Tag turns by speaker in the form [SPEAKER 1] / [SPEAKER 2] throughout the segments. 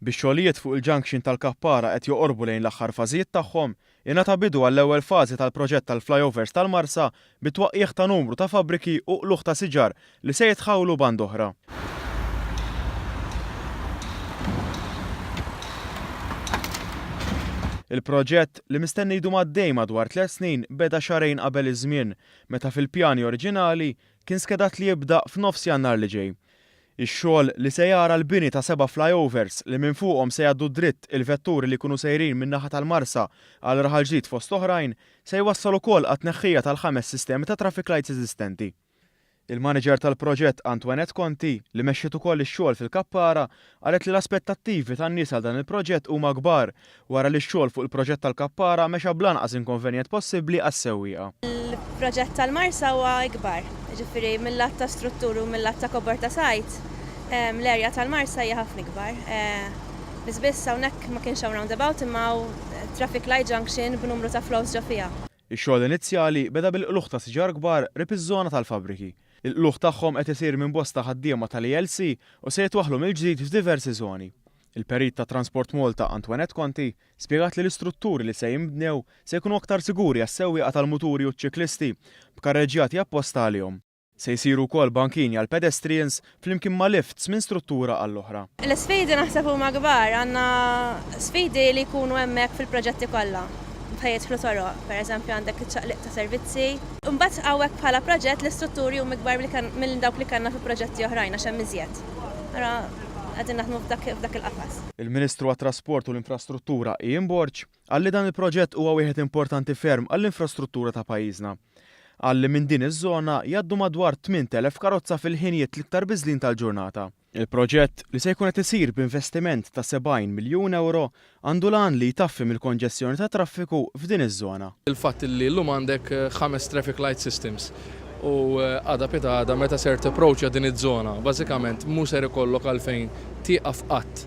[SPEAKER 1] Bix-xogħlijiet fuq il-junction tal-Kappara qed joqorbu lejn l-aħħar fażijiet tagħhom, ingħata bidu għall-ewwel fażi tal-proġett tal-flyovers tal-Marsa bit-twaqqigħ ta' numru ta' fabbriki u qlugħ ta' siġar li se jitħawlu band'oħra. Il-proġett, li mistenni jdum għaddej madwar tlett snin, beda xahrejn qabel iż-żmien, meta fil-pjani oriġinali kien skedat li jibda f'nofs Jannar li ġej. Ix-xogħol, li se jara l-bini ta' seba' flyovers li minn fuqhom se jgħaddu dritt il-vetturi li jkunu sejrin min-naħa tal-Marsa għal Raħal Ġdid fost oħrajn, se jwassal ukoll għat-tneħħija tal-ħames sistemi ta' traffic lights eżistenti. Il-maniġer tal-proġett Antoinette Conti, li mexxiet ukoll ix-xogħol fil-Kappara, qalet li l-aspettattivi tan-nies għal dan il-proġett huma kbar wara li x-xogħol fuq il-proġett tal-Kappara mexa bl-anqas inkonvenjent possibbli għas-sewwieqa.
[SPEAKER 2] Il-proġett tal-Marsa huwa ikbar, jiġifieri mil-lat ta' strutturi u mil-lat ta' kobor ta' sajt, l-area tal-Marsa hija ħafna ikbar. Biss biss hawnhekk ma kienx hawn roundabout imma hawn traffic light junction b'numru ta' flows ġo fiha.
[SPEAKER 1] Ix-xogħol inizjali beda bil-qlugħ ta' siġar kbar qrib iż-żona tal-fabbriki. Il-qlugħ tagħhom qed isir minn bosta ħaddiema tal-ELC u se jitwaħħlu mill-ġdid f'diversi żoni. Il-Perit ta' Transport Malta Antoinette Conti spjegat li l-istrutturi li se jinbnew se jkunu aktar siguri għas-sewwieqa tal-muturi u ċ-ċiklisti, b'karreġġjati apposta għalihom. Se jsiru wkoll bankini għall-pedestrians flimkien ma' lifts minn struttura għall-oħra.
[SPEAKER 2] L-isfidi naħseb huma kbar, għandna sfidi li jkunu hemmhekk fil-proġetti kollha fejn jidħlu toroq, pereżempju għandek iċ-ċaqliq ta' servizzi. Imbagħad hawnhekk bħala proġett l-istrutturi huma ikbar minn dawk li kellna fi proġetti oħrajn għax hemm iżjed. Allura qegħdin naħdmu f'dak il-qafas.
[SPEAKER 1] Il-Ministru għat-Trasport u l-Infrastruttura Ian Borg qal li dan il-proġett huwa wieħed importanti ferm għall-infrastruttura ta' pajjiżna. Qal li minn din iż-żona jgħaddu madwar 8,000 karozza fil-ħinijiet l-iktar biżlin tal-ġurnata. Il-proġett, li se jkun qed isir b'investiment ta' 70 miljun ewro, għandu l-għan li jtaffi mill-konġestjoni tat-traffiku f'din iż-żona.
[SPEAKER 3] Il-fatt li llum għandek ħames traffic light systems u għada pitgħada meta ser tipproċja din iż-żona, bażikament mhu ser ikollok għalfejn tieqaf qatt.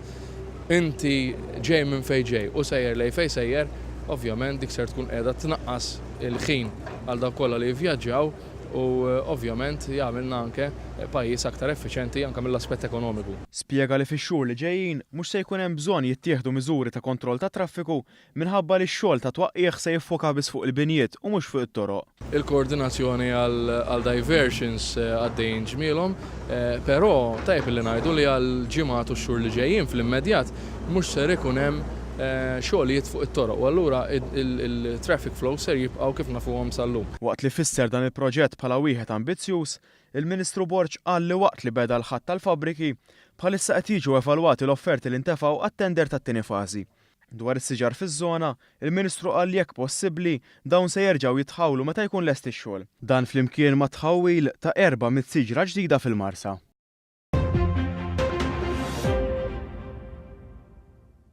[SPEAKER 3] Inti ġej minn fejn ġej u sejjer lejn fejn sejjer, ovvjament dik ser tkun qiegħda tnaqqas il-ħin għal dawk kollha li jivvjaġġaw u ovvjament jagħmilna anke pajjiż aktar effiċenti anke mill-aspett ekonomiku.
[SPEAKER 1] Spjega li fix-xhur li ġejjin mhux se jkun hemm bżonn jittieħdu miżuri ta' kontroll tat-traffiku minħabba li x-xogħol ta' twaqqigħ se jiffoka biss fuq il-binjiet u mhux fuq it-toroq.
[SPEAKER 3] Il-koordinazzjoni għal diversions għaddejjin ġmielhom, però tajjeb li ngħidu li għall-ġimgħat u x-xhur li ġejjin fl-immedjat mhux ser ikun hemm xogħlijiet fuq it-toroq u allura il-traffic flows ser jibqgħu kif nafuhom sal-lum.
[SPEAKER 1] Waqt li fisser dan il-proġett bħala wieħed ambizzjuż, il-Ministru Borg qal li waqt li beda l-ħatt tal-fabbriki, bħalissa qed jiġu evalwati l-offerti li ntefgħu għat-tender tat-tieni fażi. Dwar is-siġar fiż-żona, il-Ministru qal li jekk possibbli, dawn se jerġgħu jitħawlu meta jkun lest ix-xogħol. Dan flimkien mat-tħawwil ta' 400 siġra ġdida fil-Marsa.